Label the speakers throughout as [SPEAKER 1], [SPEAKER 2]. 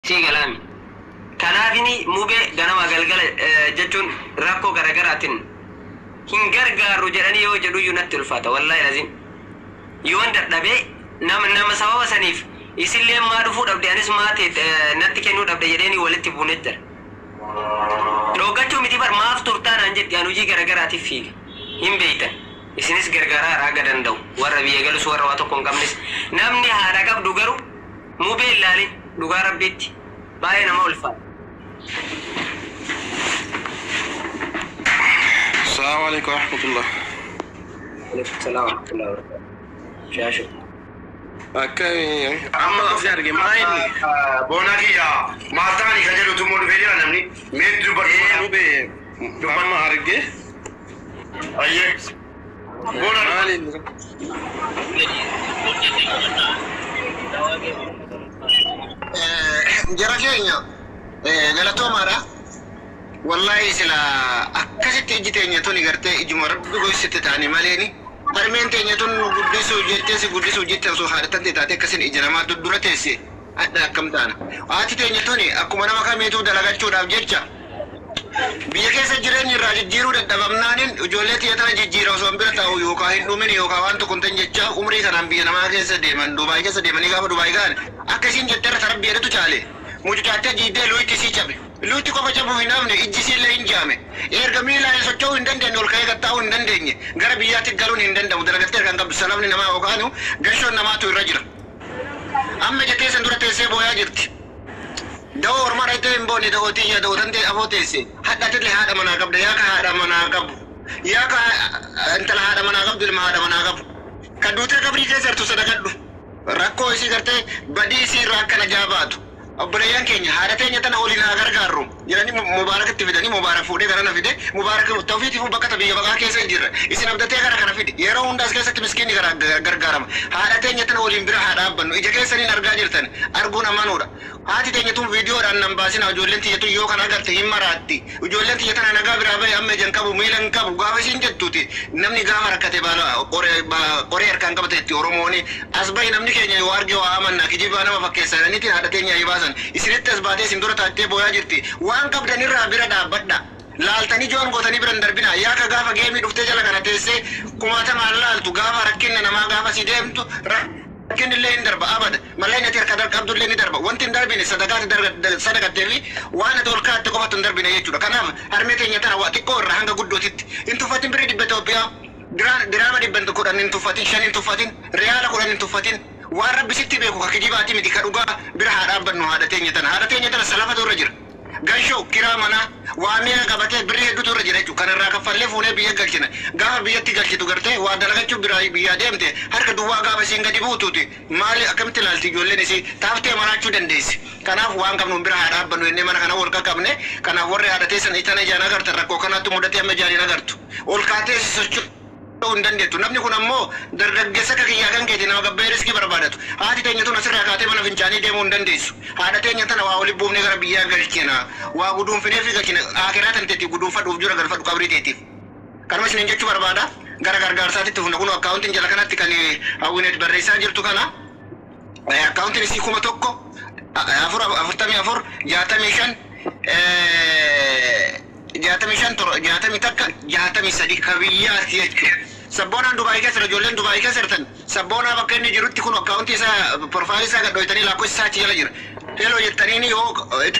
[SPEAKER 1] Sii galaami. Kanaafini Mube ganama galgala jechuun rakkoo garagaraatin hin gargaarru jedhanii yoo jedhuyyu natti ulfaata wallahi lazim. Yoon dadhabe nama nama sababa saniif isilleen maa dhufuu dhabde anis maa teet natti kennuu dhabde jedheeni walitti buune jira. Dhooggachuu miti bar maaf turtaa naan jetti an hujii garagaraatiif fiiga. Hin beeytan. Isinis gargaraara haga danda'u warra biyya galus warra waa tokko hin qabnes. Namni haadha qabdu garuu Mubee hin laalin dhugaa rabbiitti baay'ee nama ulfaata.
[SPEAKER 2] Assalamu alaikum warahmatullah.
[SPEAKER 1] Walekum salaam warahmatullahi wabarakatuh. Shaashu.
[SPEAKER 2] Akkami amma si arge maa inni?
[SPEAKER 3] Boonaa kiyya maal ta'anii kan jedhutu immoo dhufee jira namni mee dubbadhu
[SPEAKER 2] Ee
[SPEAKER 3] boonaa.
[SPEAKER 2] mubee amma arge
[SPEAKER 3] Ayyee. Boonaa
[SPEAKER 2] maal
[SPEAKER 3] dubbadhu.
[SPEAKER 2] inni?
[SPEAKER 4] Jara keenya galatoomaadha. Wallaahi sila akkasitti ijji teenya tuni gartee ijuma rabbi goysite taane maleeni harmeen teenya tun nu guddisuuf jettee si guddisuuf jette osoo haadha tante taate akkasin ija namaa dura teesse hadha akkam taana. Haati teenya tuni akkuma nama kamiituu dalagachuudhaaf jecha Biyya keessa jireenyi irraa jijjiiruu dadhabamnaanin ijoollee tiyya tana jijjiira osoon bira taa'u yookaa hin dhumin yookaa waan tokko hin ta'in jechaa umrii kanaan biyya namaa keessa deeman Dubaay keessa deemanii gaafa Dubaay ga'an akka isiin jette irra ta Rabbi jedhetu caale mucucaattee jiiddee luuyti isii cabe luuyti qofa cabuu hin hafne ijji isiillee hin jaame erga miilaan socho'uu hin dandeenye ol ka'ee gad taa'uu hin dandeenye gara biyyaatti galuun hin danda'amu dalagattee harka hin qabdu salafni namaa yookaanu gashoon namaatu irra jira amma ija teessan dura teessee booyaa jirti. Dawoo ormaa dhayxee hin boonne dawoo tiyya dawoo tantee afoo teesse hadha atille haadha manaa qabda yaa ka haadha manaa qabu yaa ka intala haadha manaa qabdu ilma haadha manaa qabu ka duutee qabrii keessa jirtu sadaqadhu rakkoo isii gartee badii isii irraa akka najaa baatu obboleeyyan keenya haadha teenya tana waliin haa gargaarru jedhanii mubaarak itti fidanii mubaarak fuudhee garana fide mubaarak ta ofiitiifuu bakka ta biyya baqaa keessa hin jirre isin abdatee gara kana fide yeroo hunda as keessatti miskiinni gargaarama haadha teenya tana waliin bira haa dhaabbannu ija keessaniin argaa jirtan arguun amanuudha Haati teenya tun viidiyoodhaan nan baasinaa ijoolleen tiyya tun yoo kana agarte hin maraatti. Ijoolleen tiyya tana nagaa biraa bahe amma ija hin qabu miila hin qabu gaafa isiin jettuuti namni gaafa rakkate baala qoree qoree harkaan qabata jetti Oromooni. As bahi namni keenya yoo arge waa amanna kijibaa nama fakkeessa jedhaniiti haadha teenya hi baasan. Isinitti as baatee isin dura taattee booyaa jirti. Waan qabdan irraa bira dhaabbadha. Laaltanii joon gootanii bira hin darbinaa. Yaa ka gaafa geemii dhuftee jala kana teessee kumaatamaan laaltu gaafa rakkinna namaa gaafa si deemtu Rakkinni illee hin darba abada. Mallaqni ati harkaa qabdu illee ni darba. Wanti hin darbine sadaqaa ati sadaqattee fi waan ati ol kaa'atte qofatu hin darbine jechuudha. Kanaaf harmee teenya tana waa xiqqoo irraa hanga guddootitti hin tuffatin birrii dhibba Itoophiyaa, diraama dhibba 10 hin tuffatin, 5 hin tuffatin, riyaala 10 hin tuffatin. Waan Rabbi sitti beeku ka kijibaati miti ka dhugaa bira haa dhaabbannu haadha teenya tana. Haadha teenya tana salafatu irra jira. Gashoo, kiraa manaa, waa meeqa qabatee birrii hedduutu irra jira jechuudha. Kana irraa kaffallee fuunee biyya galchina. Gaafa biyyatti galchitu gartee waa dalagachuuf biraa biyyaa deemte harka duwwaa gaafa isiin gadi buutuuti maali akkamitti ilaalti ijoolleen isii taaftee maraachuu dandeessi. Kanaaf waan qabnuun bira haa dhaabbannu jennee mana kana wal qaqqabne. Kanaaf warri haadha teessan tana ijaan agartan rakkoo kanaatu mudate amma ijaan hin agartu. Ol kaatee socho'uu. ta'uu hin dandeettu. Namni kun ammoo dargaggeessa akka kiyyaa kan keeti nama gabbahee riskii barbaadatu. Haati teenya tun asirraa kaatee mana fincaanii deemuu hin dandeessu. Haadha teenya tana waa wali buufnee gara biyyaa galchina. Waa guduunfineefii galchina. Aakiraa tanteetiif guduunfadhu uf dura galfadhu qabrii teetiif. Kanuma isiniin jechuu barbaada. Gara gargaarsaatitti fufna. Kunoo akkaawuntiin jala kanatti kan Hawwineet barreessaa jirtu kana. Akkaawuntiin isii 1000 4 44 65 65 7 61 63 ka biyyaati jechuudha. Sabboonaan Dubaay keessa jira. Ijoolleen Dubaay keessa jirtan sabboonaa bakka inni jirutti kun akkaawuntii isaa profaayilii isaa gad dhooytanii lakkoofsi isaa achi jala jira. Hello jettaniini yoo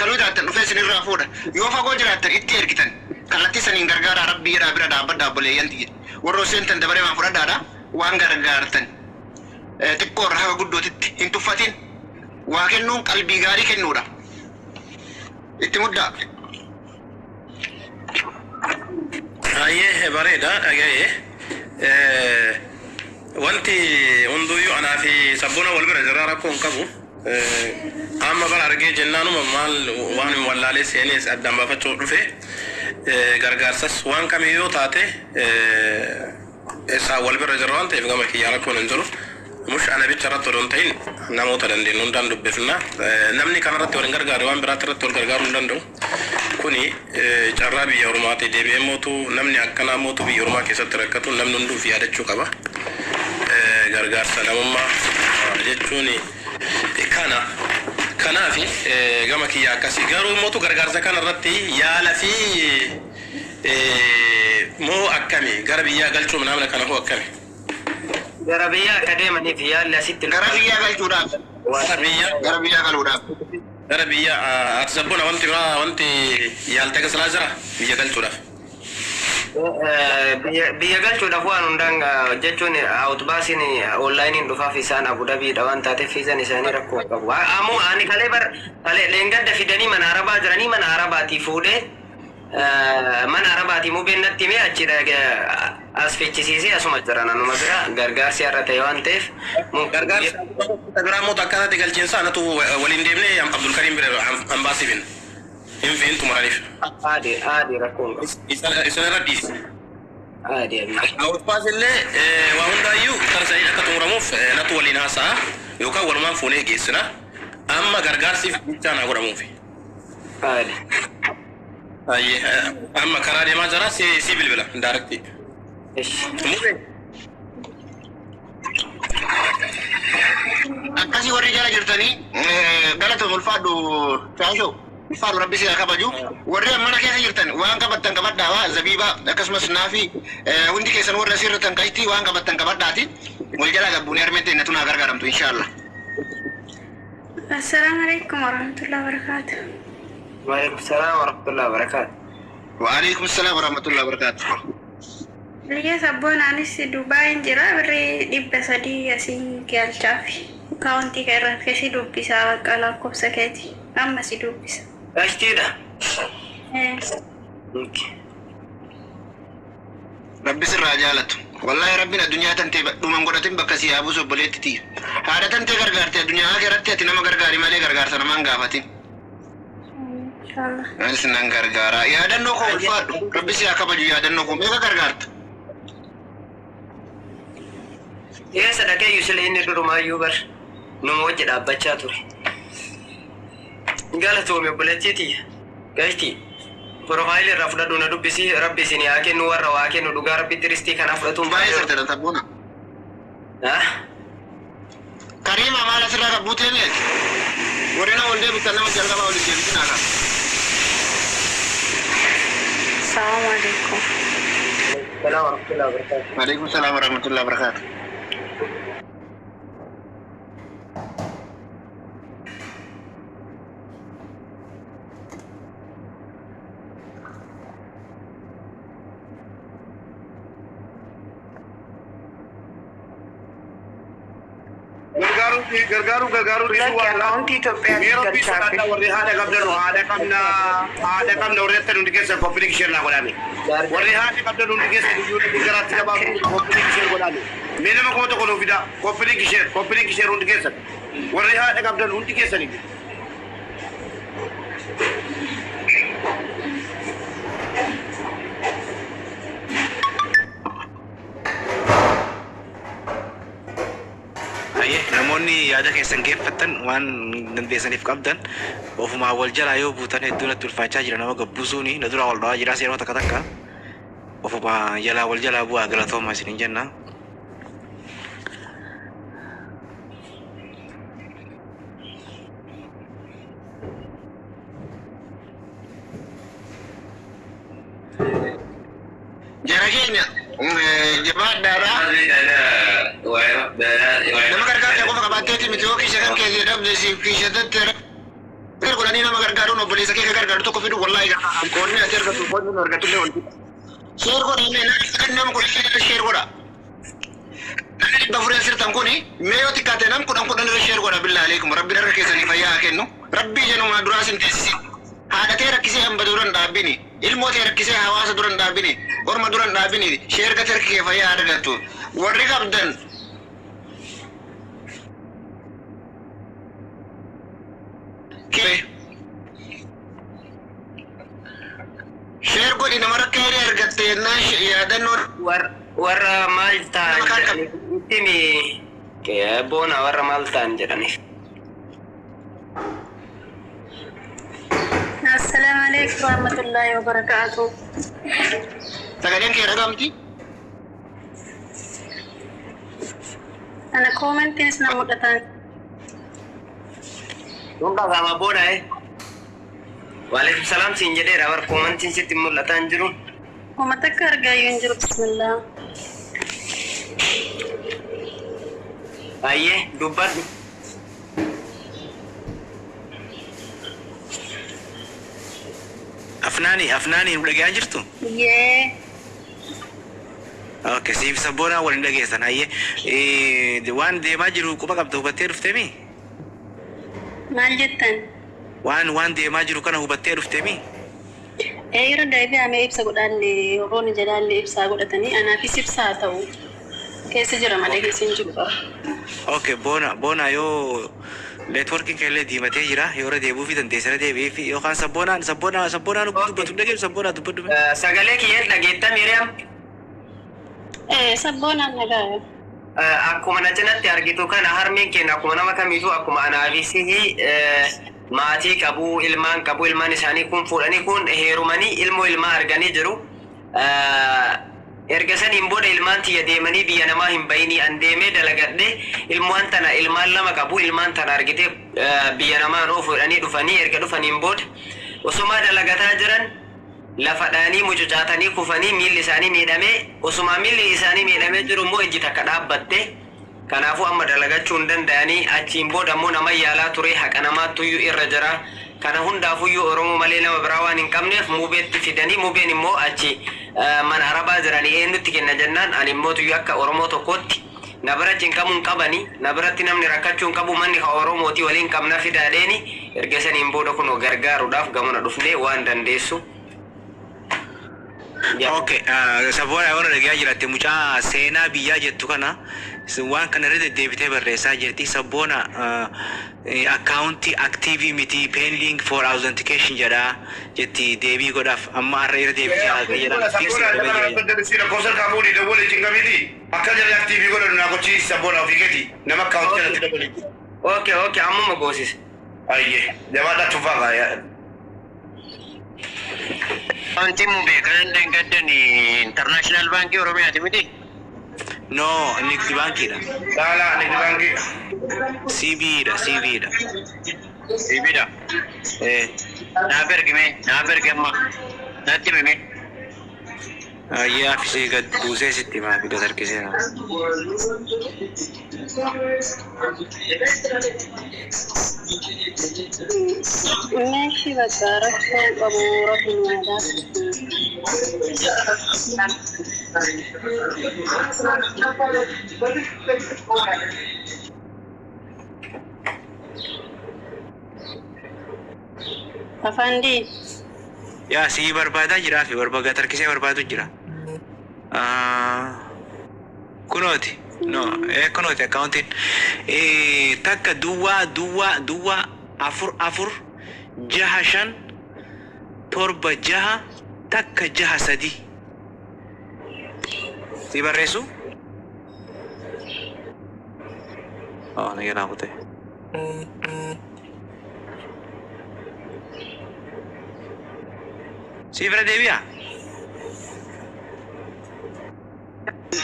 [SPEAKER 4] kaluu jiraattan dhufee isinirraa fuudha. Yoo fagoo jiraattan itti ergitan. Kallattii saniin gargaaraa rabbii jedhaa bira dhaabbadhaa obboleeyyan tiyya. Warra seentan dabaree waan fudhadhaadha waan gargaartan. Xiqqoo irraa haga guddootitti hin tuffatin. Waa kennuun qalbii gaarii kennuudha. Itti muddaa.
[SPEAKER 2] Hayyee bareeda dhaga'e. Wanti hunduuyyuu anaa fi sabboona wal bira jirra rakkoo hin qabu. Amma bara argee jennaanuma maal waan hin wallaalee seenees addaan baafachuuf dhufe gargaarsas waan kamiyyuu taate Isaan wal bira jirra waan ta'eef gama kiyyaan rakkoon hin jiru. Mush ana bicha irratti odoo hin ta'in namoota dandeenyu hundaan dubbifna. Namni kana irratti wal hin gargaarre waan biraatti irratti wal gargaaruu hin danda'u. Kuni carraa biyya ormaati. Deebi'ee mootu namni akkanaa mootu biyya ormaa keessatti rakkatu namni hunduu of yaadachuu qaba. Gargaarsa namummaa jechuun kana. Kanaaf gama kiyya akkasii garuu immoo gargaarsa kanarratti yaala fi moo akkami gara biyyaa galchuu naamna kana hoo akkami?
[SPEAKER 1] Gara biyyaa akka deemaniif yaalli asitti
[SPEAKER 4] Gara biyyaa galchuudhaaf.
[SPEAKER 2] Gara biyyaa
[SPEAKER 4] Gara biyyaa galuudhaaf.
[SPEAKER 2] Gara biyya ati sabboona wanti biraa wanti yaaltee gasalaa jira biyya galchuudhaaf.
[SPEAKER 1] Biyya galchuudhaaf waan hundaan jechuun awutbaasiin onlaayiniin dhufaaf isaan Abu Dhabiidha waan taateef fiizan isaanii rakkoo hin qabu. Ammoo ani kalee bar kalee leengadda fidanii mana arabaa jiranii mana arabaatii fuudhee mana arabaatii mubeen natti himee achi as fichisiisee asuma jiran anuma bira gargaarsi har'a ta'e waan ta'eef.
[SPEAKER 2] Gargaarsa biraa immoo akkaataatti galchiinsa anatu waliin deemnee Abdulkariim bira ambaasii finna. Hin fiin xumuraniif.
[SPEAKER 1] Aadi aadi rakkoo hin qabu.
[SPEAKER 2] Isan irra dhiisi.
[SPEAKER 1] Aadi abii.
[SPEAKER 2] Awurpaas illee waa hundaayyuu kara saniin akka xumuramuuf natu waliin haasa'a yookaan walumaan fuunee geessina. Amma gargaarsiif bichaa naa godhamuufi.
[SPEAKER 1] Aadi.
[SPEAKER 2] Ayyee amma karaa deemaa jira si bilbila daarektii.
[SPEAKER 1] Ishi.
[SPEAKER 2] Mubee.
[SPEAKER 4] Akkasii warri jala jirtanii galatoom ulfaadhu shaashoo ulfaadhu rabbi si haa kabaju. Warri mana keessa jirtan waan qabattan qabadhaa waa zabiibaa akkasumas naafi hundi keessan warri asirra tan waan qabattan qabadhaati. Wal jalaa gabbuunee harmeen teenya tun haa gargaaramtu inshaallah.
[SPEAKER 5] Assalamu alaikum warahmatullahi wabarakatuh.
[SPEAKER 1] Waalaikum salaam warahmatullahi wabarakatuh.
[SPEAKER 4] Waalaikum salaam warahmatullahi wabarakatuh.
[SPEAKER 5] Biyya sabboonaanis Dubaayin jira birrii 300 asiin galchaafi. Kaawuntii kee irraa keessi dubbisaa bakka lakkoofsa keeti. Amma si dubbisa.
[SPEAKER 1] Gashtiidha.
[SPEAKER 4] Rabbi sirraa jaalatu. Wallahi rabbiin addunyaa tantee dhuman godhatin bakka si haa buusu obboleetti tiyya. Haadha tantee gargaarte addunyaa irratti ati nama gargaari malee gargaarsa namaan gaafatin.
[SPEAKER 5] Inshallah.
[SPEAKER 4] Anis nan gargaara. Yaadannoo koo ulfaadhu. Rabbi si haa kabaju yaadannoo koo meeqa gargaarta?
[SPEAKER 1] Eessa dhaqee iyyuu sila inni durumaayyuu bar numa wajji dhaabbachaa ture. Galatoome obboleettiiti. Gashti. Profaayilii irraa fudhadhu na dubbisi rabbi isin haa kennu warra waa kennu dhugaa rabbitti ristii kanaa fudhatuun
[SPEAKER 4] Baay'ee sirteera tabboona.
[SPEAKER 1] Ah?
[SPEAKER 4] Kariima maal asirraa qabbuutee ni ati? Warri nama ol deebisan nama jalqabaa ol deebisin haa
[SPEAKER 5] Assalamu alaikum.
[SPEAKER 1] Salaam warahmatullahi wabarakatuh.
[SPEAKER 4] Waalaikum salaam warahmatullahi wabarakatuh.
[SPEAKER 3] Gargaaruu gargaaruu gargaaruu dhiisuu
[SPEAKER 6] Lakki akkaawuntii Itoophiyaatti
[SPEAKER 3] Yeroo fi
[SPEAKER 6] galchaafi.
[SPEAKER 3] sodaadhaa warri haadha qabdan haadha qabna haadha qabna warri jettan hundi keessan koppii ishee naa godhame. Warri haadha qabdan hundi keessan iyyuu namni garaatti gabaabu koppii ishee godhame. Mee nama 1000 nuuf fidaa koppii ishee hundi keessan. Warri haadha qabdan hundi keessan iyyuu.
[SPEAKER 7] Ayyee namoonni yaada keessan geeffattan waan dandeessaniif qabdan ofumaa wal jalaa yoo buutan hedduu natti ulfaachaa jira nama gabbuusuuni na duraa wal dhawaa jira yeroo takka takka ofumaa jalaa wal jalaa bu'aa galatooma isiniin jenna.
[SPEAKER 4] Jara keenya jabaadhaadha. Nama gargaarsa qofa qabaatteeti miti yoo kiisha kan kee dhabde siif kiisha tatte godhanii nama gargaaruun obboleessa kee ka gargaaru tokko fidu wallaahi qoonni ati argatu qoonni nu argatu illee wanti. Share godha mee nama 10 share godha. Namni 400 asirtan kuni mee yoo xiqqaate nam 10 10 irra share godha billaa aleekum rabbiin harka keessanii fayyaa haa kennu rabbii jenuma duraa sin teessisi. Haadha tee rakkisee hamba duran dhaabbini ilmoo tee rakkisee hawaasa duran dhaabbini orma duran dhaabbini share gate harki kee fayyaa haa argattu warri qabdan. Share godhi nama rakkoo hiree argatte jennaan yaadannoo
[SPEAKER 1] Warra maal ta'an
[SPEAKER 4] Nama kaan qabu.
[SPEAKER 1] jedhaniif ittimi boona warra maal ta'an jedhaniif.
[SPEAKER 5] Assalamu alaikum warahmatullahi wabarakatuh.
[SPEAKER 4] Sagaleen kee dhagamti?
[SPEAKER 5] Ana koomentiinis na mul'atan.
[SPEAKER 1] Kun dhaga'ama booda Waalaikum salaam siin jedheera bar koomantiin sitti mul'ataa hin jiru.
[SPEAKER 5] Kuma takka argaa iyyuu hin jiru bismillah.
[SPEAKER 1] Baay'ee dubbadhu.
[SPEAKER 7] Afnaani afnaani nu dhaga'aa jirtu?
[SPEAKER 5] Yee.
[SPEAKER 7] Okay, siif sabboonaa waliin dhageessan hayyee. Waan deemaa jiru quba qabda hubattee dhuftee?
[SPEAKER 5] Maal jettan?
[SPEAKER 7] Waan deemaa jiru kana hubattee dhuftee?
[SPEAKER 5] Yeroo deebi'amee ibsa godhaallee yeroo jalaallee ibsaa godhatanii anaafis ibsaa ta'u keessa jira malee keessa hin jiru qaba.
[SPEAKER 7] Okay, boona boona yoo networkiin keellee diimatee jira yoo irra deebi'uu fi dandeesse irra deebi'ee fi yookaan sabboonaan sabboonaa sabboonaan dubbatu hin dhageessu sabboonaa dubbadhu.
[SPEAKER 1] Sagalee kiyyeen dhageetta Miriam?
[SPEAKER 5] Sabboonaan nagaa.
[SPEAKER 1] Akkuma na cinatti argitu kana harmeen keenya akkuma nama kamiituu akkuma anaafis maatii qabu, ilmaan qabu, ilmaan isaanii kun fuudhanii kun heerumanii ilmoo ilmaa arganii jiru. Erga saniin booda ilmaan tiyya deemanii biyya namaa hin bayinii an deemee dalagadhe ilmaan tana ilmaan lama qabu ilmaan tana argite biyya namaa noo fuudhanii dhufanii erga dhufaniin booda osumaa dalagataa jiran lafa dhaanii mucucaatanii kufanii miilli isaanii miidhamee osumaa miilli isaanii miidhamee jiru immoo ijji takka dhaabbatte. Kanaafuu amma dalagachuu hin danda'anii achiin booda immoo nama yaalaa ture haqa namaattuyyuu irra jira. Kana hundaafuyyuu Oromoo malee nama biraa waan hin qabneef mubeetti fidanii mubeen immoo achi mana arabaa jiranii eenyutti kenna jennaan ani immoo tuyyuu akka Oromoo tokkootti na bira cinqamuu hin qabani na biratti namni rakkachuu hin qabu manni ka Oromooti waliin qabna fidaadheeni erga saniin booda kunoo gargaaruudhaaf gamana dhufnee waan dandeessu.
[SPEAKER 7] Okay, sabboona yoo dhagaa jiraatte mucaa seenaa biyyaa jettu kana waan kana irra deddeebitee barreessaa jirti. Sabboona akkaawuntii aktiivii miti pending for authentication jedha jetti deebii godhaaf amma har'a irra deebitee haasa'ee jedha. Fix godhamee jira.
[SPEAKER 3] Lakkoofsa kaafuudhi dawwali cinqamiti akka jarri aktiivii godhanu naa gochiisi sabboona ofii keeti nama akkaawuntii kanatti dabali.
[SPEAKER 1] Okay, okay, ammuma goosise.
[SPEAKER 3] Ayyee jabaadhaa tufaa kaa.
[SPEAKER 4] Wanti mubee kanan deeggaddan international baankii Oromiyaati miti?
[SPEAKER 7] No, Nigdi baankiidha.
[SPEAKER 3] Laalaa Nigdi baankii.
[SPEAKER 7] CBE dha, CBE dha.
[SPEAKER 4] CBE dha. Naaf ergi mee, naaf ergi amma. Natti himi mee.
[SPEAKER 7] Ayyee afisee gad buusee sitti himaa fi gad harkiseera.
[SPEAKER 5] Meeshii bakka rakkoo qabu rabbi nu aadaa. Afandi.
[SPEAKER 7] Yaa sii barbaadaa jira fi gad harkisee barbaadu jira. Kunooti. No, kunooti akkaawuntiin. Takka duwwaa duwwaa duwwaa 4 4 6 5 7 6 takka 6 3. Si barreessu? Oh, na jalaa kutee. Si bira deebi'aa?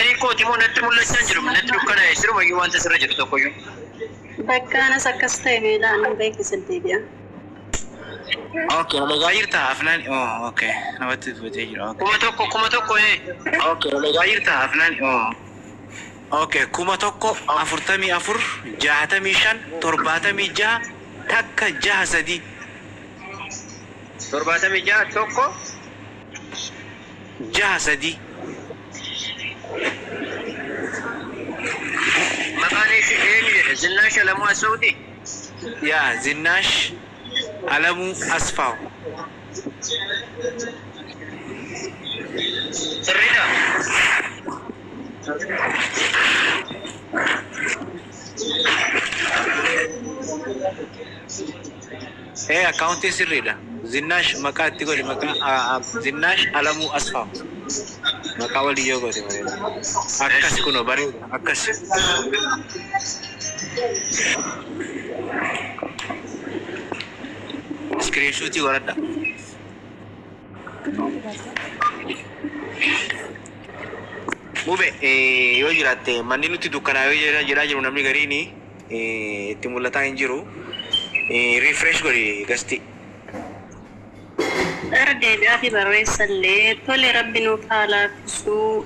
[SPEAKER 4] Inni kooti immoo natti mul'achaa hin jiru. Natti dukkanaa'e sirumayyuu wanta sirra jiru tokkoyyuu.
[SPEAKER 5] Bakka anas akkas ta'e meelaan hin beeksisan deebi'a.
[SPEAKER 7] Okay, dhagaa jirta afnaan. Oh, okay. Namatti dubbatee jira. Okay.
[SPEAKER 4] 1000
[SPEAKER 7] Okay, dhagaa jirta afnaan. Oh. Okay, 1000 44 65 76 takka 6 3.
[SPEAKER 4] 76 1
[SPEAKER 7] 6 3.
[SPEAKER 4] Maqaan ishee eenyu jedha? Zinnaash Alamuu Asfawuti?
[SPEAKER 7] Yaa Zinnaash Alamuu Asfaw.
[SPEAKER 4] Sirriidha?
[SPEAKER 7] Akkaawuntiin sirriidha. Zinnaash maqaa itti godhi maqaa Zinnaash Alamuu Asfaw. Maqaa walii yoo goote bareeda. Akkas kunoo bareeda akkas. Iskiriinshuutii godhadha. Mube yoo jiraatte manni nuti dukkanaa'ee jedhaa jiru namni gariin itti mul'ataa hin jiru. Refresh godhi gasti.
[SPEAKER 6] Irra deebi'aa fi barreessallee tole, rabbi nuuf haa laaffisuu.